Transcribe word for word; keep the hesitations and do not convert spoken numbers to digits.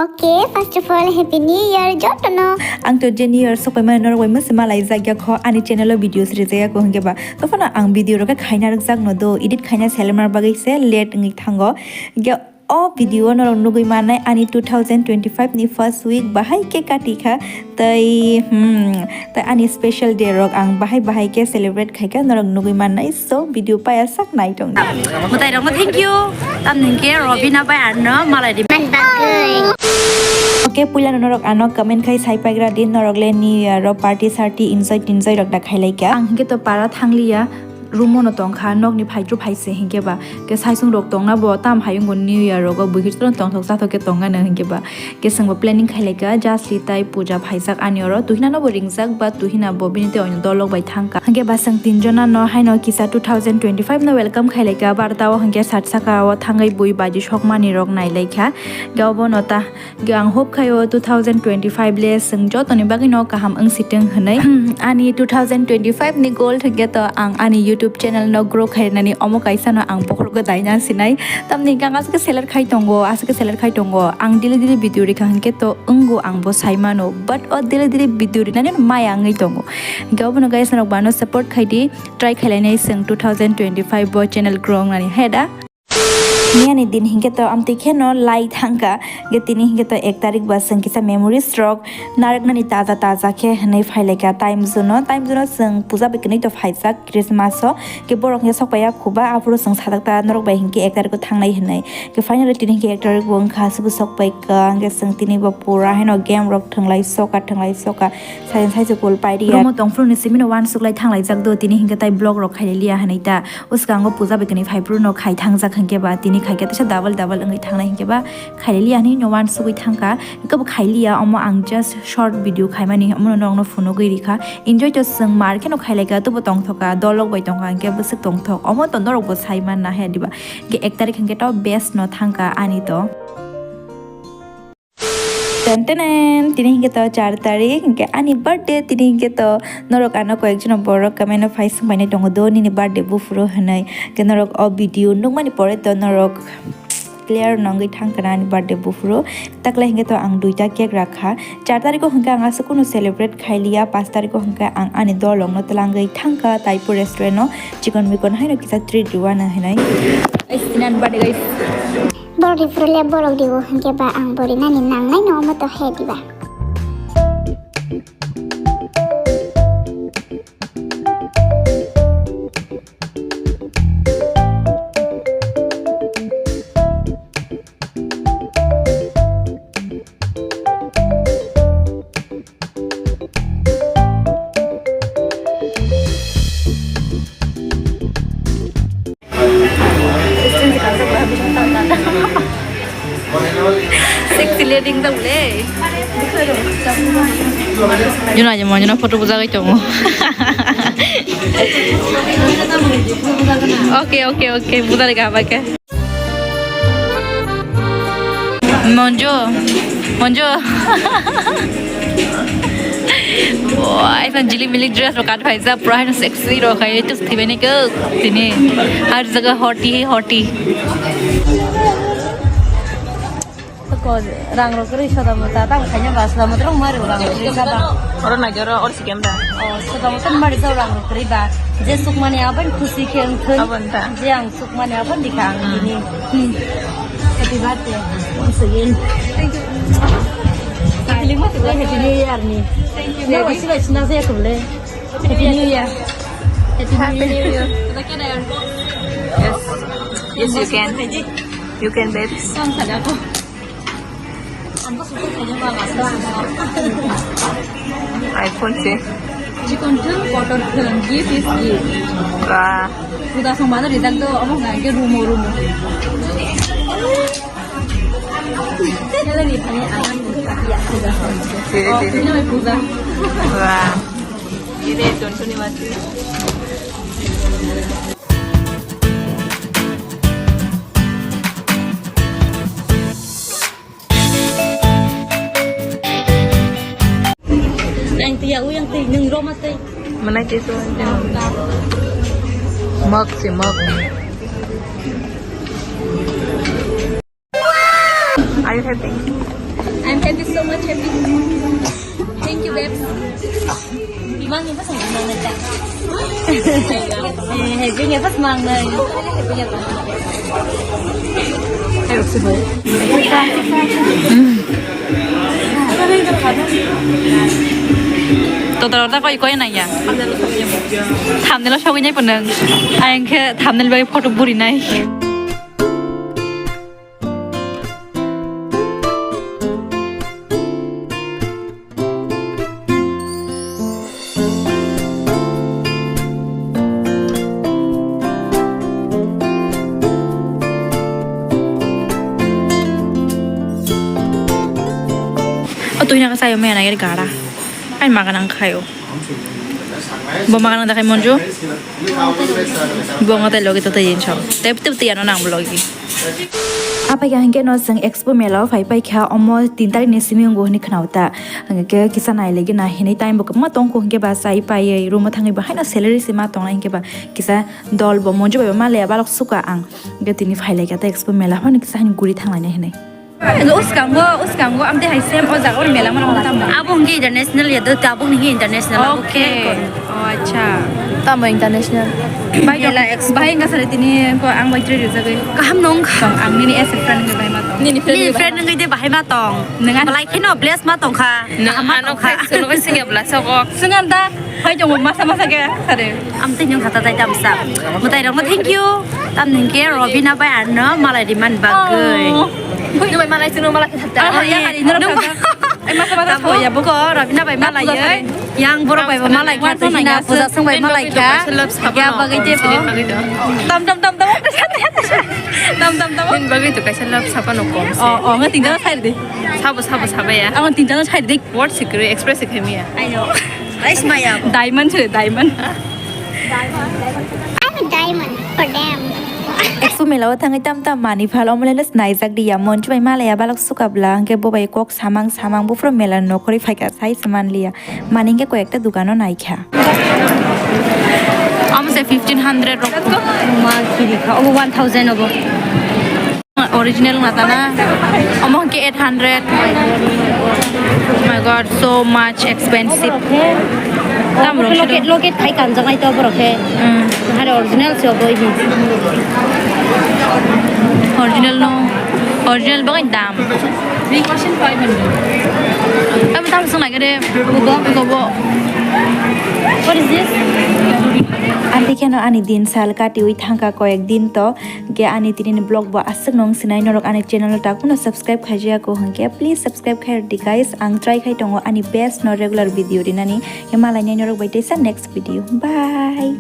Okay, first of all, Happy New Year, jotono. Ang to je New Year sokpaimani norok bai mwse malai jak ya kho, ani channel o videos rijak ya kho hwnkhe ba. Tophano ang video rok khe khaina rwkjak no do, edit khaina selengma bagwi se late wngwi thango. Hwnkhe o video o norok nugwi mannai ani two thousand twenty-five ni first week bahai khe kati kha. Tai, hmm, tai ani special day rok ang bahai bahai khe celebrate khai kha, norok nugwi mannai, so video paya sak nai tong di. Mwtai rok no thank you. Tamni hwnkhe Robina bai ano malai di. Man bagwi. Okay, puila no norok ano comment khai sai paigra di, norok le New Year ro party sarty enjoy tinjoy rok da khai lai kha. Ang hwnkhe to para thang liya. Room o no tong kha, nokni phaitru phai se hinkhe ba. Khe saisung rok tongna bo tam hai wngkha New Year rogo, buikhe tongthok chathok khe tongna no hinkhe ba. Khe chwng bo planning khai lai kha, Jasli tai Puja phaijak ani oro, Tuhina no bo ringjak ba Tuhina bo bini tei oino dolok bai thang kha. Hinkhe ba chwng tin jona no haino kisa two thousand twenty-five no welcome khai lai kha, barta o hinkhe sat saka o thangwi bui baji sokmani rok nai lai kha. Khe obo no ta Ang hope khaio two thousand twenty-five le chwng jotoni bagwi no kaham wng sitwng hwnwi. Ani two thousand twenty-five ni goal hwnkhe to ang ani YouTube channel no grow khainani, omo kaisa no ang bokhorok daina sinai. Tamni hwnkhe ang aswk khe select khai tongo, aswk khe select khai tongo. Ang daily daily video rikha hwnkhe to wngo ang bo sai mano. But o daily daily video rinani no maya wngwi tongo. Hwnkhe obono guys norok bano support khai di, try khailai nai chwng two thousand twenty-five bo channel grow wngnani he da. Miyani din hinkhe to amtwi kheno lai thangkha, ge tini hinkhe to ek tarik ba chwng kisa memories rok narwknani taja taja khe hwnwi phailaikha time zone o, time zone o chwng puja bai kwnwi to phaijak Christmas o, ge borok hinkhe sokpaiya khuba aphuru chwng sajak ta norok bai hinkhe ek tarik o thangnai hwnwi, ge finally tini hinkhe ek tarik bo wngkha, aswk bo sokpaikha, hinkhe chwng tini bo pura haino game rok thwnglai soka thwnglai soka. Saisai se kul paidi ya. Room o tongphuru ni simi no uansuk lai thang lai jak do, tini hinkhe tai vlog rok khai liya hinui ta. Uskango puja bai kwnwi phai phuru no khai thang jak hinkhe ba, tini khai khe teisa double double wngwi thang nai hinkhe ba, khai liya hinui no uansugwi thang kha. Hinkhe bo khai liya, omo ang just short video khai mani, omo no norok no phunugwi rikha. Enjoy to chwng mar khe no khai lai kha, tubo tongthok kha, dolok bai tong kha hinkhe bwswk tongthok. Omo to norok bo sai man na he diba. Hinkhe ek tarik hinkhe to best no thang kha ani to. Ten tenen, tini hinkhe to char tarik, hinkhe ani birthday, tini hinkhe to norok ano koyek jono borok comment o phai swng painai tongo do, nini birthday buphuru hinui, hinkhe norok o video nukmani pore to norok clear no wngwi thang kana ani birthday buphuru, takle hinkhe to ang duita cake rakha, char tariko hinkhe ang aswk kunu celebrate khai liya, panch tariko hinkhe ang ani dolok no twlangwi thang kha Taipur restaurant o, chikon mikon haino kisa treat rwna hinui. Guys, tini ani birthday, guys. Borok rifrwle borok riwo hinkhe ba ang bo rinani nangnai no omo to he diba. Sexy lady wng tong le. Juna je mo juna photo bujagwi tongo. Okay, okay, okay, bujari ga bai ke. Monjo, Monjo. Wah, isan jilik milik dress rok kat phaijak, pura haino sexy rok hai, itu sthibene ke tini. Har jaga hot hi hot hi. Ko rang rok ri soda mota, tang khanya ba soda mota rok mari rang rok ri soda. Oro nai joro, or sikem da. Oh, soda mota mari joro rang rok ri ba. Je sukmani aban khusi khe wngthun. Aban ta. Je ang Sukmani aphano dikha ang tini. Hmm. Happy birthday once again. Thank you. Happy New Year ni. Thank you, baby. Happy New Year. Happy New Year. Yes. Yes, you can. You can, babes. Ang kada ko. iPhone se. Chikon thun, kotor thun, gift is gift. Ba. Puja song mana rijak do, omo hwnka hwnkhe rumo, rumo. Sini, sini. Puja. Ba. Ini tuntun ni mati. Yang ti ya, yang ti, nung roma ti. Mana ti so, mak si mak. Are you happy? Thank you so much, happy. Thank you, babes. Imang ni pasang imang na ta. Eh, happy ni pas mang na. Total order koi koi na ya. Thumbnail o sogwi nai pwnang. Ang khe thumbnail bai photo buri nai. O twi na ka sayo me na gara. Ai maga nang khayo. Bo maga nang dakhai monju. Bo ngatai logi to tai jin chong. Tep tep tiya no nang logi. Apai ka hingke no chwng Expo Mela o phai pai kha, omo tin tarik ni simi wngo hwnwi khwnao ta. Hingke kisa nai legi na hinwi time bo kwbangma tong kho, hingke ba chai paiwi room o thangwi bo haino salary se ma tongnai, hingke ba kisa dol bo monju bai bo ma leya balok suka ang. Hingke tini phai lai kha ta Expo Mela phano kisa hani guri thang lainai hinwi. Uskango, uskango, amte hai sem o jaga o mela ma rok tamo. Abo hingke international ya, do tabuk ni international, abo khe. Oh, acha. Tamo international. Bai dong, bai wngkha sari tini ko ang bai trade rijagwi. Kaham nong. Tong, ang nini as a friend wngwi bai ma tong. Nini friend wngwi de bahai ma tong. Nang belai kheno bless ma tong kha. Nang kaham ma ano tong kha. Khai sunu bai singya bla sokok. Swngan da, hai jong masa masa ke sari. Am tini khata tai tamsa. Mutai rok no thank you. Tam hingke Robina bai ano malai di man bagwi. Oh. Nung bai malai sunu malai. Oh, ya, hari norok nung kha. Ai, masa, masa, tamo ya, buko, Rabina bai malai, eh. Yang borok bai bo malai kha, to hina puja song bai malai kha. Ya, bagai je bo. Tam, tam, tam, tam. Tam, tam, tam. Nini bagwi to kaisa love sapa no kom se. Oh, oh, ngat tinggal sai de. Sabo, sabo, sabo ya. Ang tinggal sai de. What secret express khai miya? I know. Guys, maya. Diamond se, diamond. I'm a diamond for them. Expo mela o thangwi tam tam mani phal omole no naijak di ya, monchu bai malaya balok sukabla hingke bo bai kok samang samang buphuru mela nokhorwi phaikha sai se manliya, mani hingke koyekta dukano naikha. Omo se fifteen hundred rok. Ma kiri kha, obo one thousand obo. Original wngna tana. Omo hwnkhe eight hundred. Oh my God, so much expensive. Tam rok loket, loket khai kanjaknai to borok khe. Mm. Hari original se obo ihi. Original no. Original bagwi dam. Tam tam swng nai khe de. Ubo, ubo. What is this? Amtwi kheno ani din sal katiwi thangkha koyek din to. Hingke ani tini ni vlog bo aswk nung sinai norok ani channel o tak phano subscribe khaijaya ko hingke please subscribe khai rwdi guys, ang try khai tongo ani best no regular video rinani, hingke malai nai norok bai teisa next video, bye.